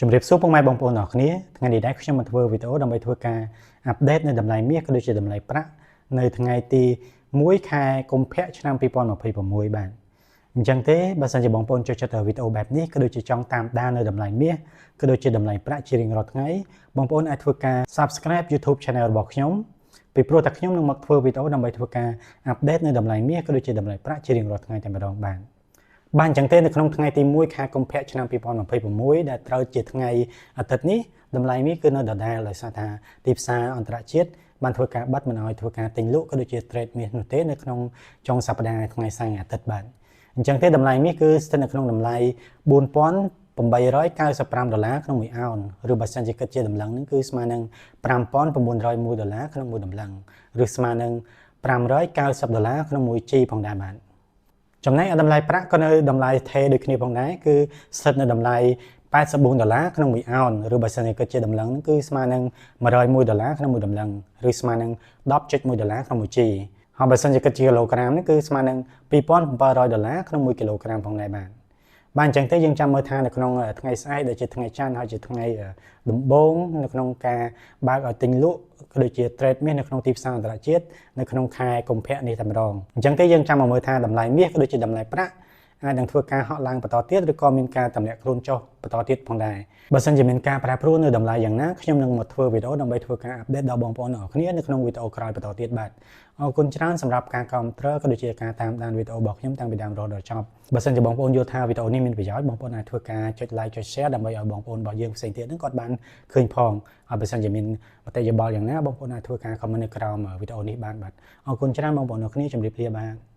ជំរាបសួរពុកម៉ែបងប្អូនទាំងអស់គ្នាថ្ងៃនេះដែរខ្ញុំមកធ្វើវីដេអូដើម្បីធ្វើការ update នៅតម្លៃមាសក៏ដូចជាតម្លៃប្រាក់នៅថ្ងៃទី1ខែកុម្ភៈឆ្នាំ2026បាទអញ្ចឹងទេបើសិនជាបងប្អូនចូលចិត្តវីដេអូបែបនេះក៏ដូចជាចង់តាមដាននៅតម្លៃមាសក៏ដូចជាតម្លៃប្រាក់ជារៀងរាល់ថ្ងៃបងប្អូនអាចធ្វើការ Subscribe YouTube Channel របស់ខ្ញុំពីព្រោះតែខ្ញុំនឹងមកធ្វើវីដេអូដើម្បីធ្វើការ update នៅតម្លៃមាសក៏ដូចជាតម្លៃប្រាក់ជារៀងរាល់ថ្ងៃតែម្ដងបាទបាទអញ្ចឹងទេនៅក្នុងថ្ងៃទី1ខែកុម្ភៈឆ្នាំ2026ដែលត្រូវជាថ្ងៃអាទិត្យនេះតម្លៃមាសគឺនៅដដែលដោយសារថាទីផ្សារអន្តរជាតិបានធ្វើការបិទមិនឲ្យធ្វើការទិញលក់ក៏ដូចជា trade មាសនោះទេនៅក្នុងចុងសប្តាហ៍ថ្ងៃសៅរ៍អាទិត្យបាទអញ្ចឹងទេតម្លៃមាសគឺស្ថិតនៅក្នុងតម្លៃ4895ដុល្លារក្នុងមួយអោនឬបើសិនជាគិតជាតម្លឹងហ្នឹងគឺស្មើនឹង5901ដុល្លារក្នុងមួយតម្លឹងឬស្មើនឹង590ដុល្លារក្នុងមួយជីផងដែរបាទចំណែកឯតម្លៃប្រាក់ក៏នៅតម្លៃថេរដូចគ្នាផងដែរគឺស្ថិតនៅតម្លៃ84ដុល្លារក្នុងមួយអោនឬបើសិនជាគិតជាតម្លឹងហ្នឹងគឺស្មើនឹង101ដុល្លារក្នុងមួយតម្លឹងឬស្មើនឹង10.1ដុល្លារក្នុងមួយជីហើយបើសិនជាគិតជាគីឡូក្រាមនេះគឺស្មើនឹង2700ដុល្លារក្នុង1គីឡូក្រាមផងដែរបាទបាទអញ្ចឹងទេយើងចាំមើលថានៅក្នុងថ្ងៃស្អែកដែលជាថ្ងៃច័ន្ទហើយជាថ្ងៃដំបូងនៅក្នុងការបើកឲ្យទិញលក់ក៏ដូចជា trade មាសនៅក្នុងទីផ្សារអន្តរជាតិនៅក្នុងខែកុម្ភៈនេះតែម្ដងអញ្ចឹងទេយើងចាំមកមើលថាតម្លៃមាសក៏ដូចជាតម្លៃប្រាក់អាចនឹងធ្វើការហក់ឡើងបន្តទៀតឬក៏មានការទម្លាក់ខ្លួនចុះបន្តទៀតផងដែរបើសិនជាមានការប្រែប្រួលនៅតម្លៃយ៉ាងណាខ្ញុំនឹងមកធ្វើវីដេអូដើម្បីធ្វើការ update ដល់បងប្អូនទាំងអស់គ្នានៅក្នុងវីដេអូក្រោយបន្តទៀតបាទអរគុណច្រើនសម្រាប់ការគាំទ្រក៏ដូចជាការតាមដានវីដេអូរបស់ខ្ញុំតាំងពីដើមរហូតដល់ចប់បើសិនជាបងប្អូនយល់ថាវីដេអូនេះមានប្រយោជន៍បងប្អូនអាចធ្វើការចុច like ចុច share ដើម្បីឲ្យបងប្អូនរបស់យើងផ្សេងទៀតហ្នឹងគាត់បានឃើញផងហើយបើសិនជាមានមតិយោបល់យ៉ាងណាបងប្អូនអាចធ្វើការ comment នៅក្រោមវីដេអូនេះបានបាទអរគុណច្រើនបងប្អូនទាំងអស់គ្នាជម្រាបលាបាទ។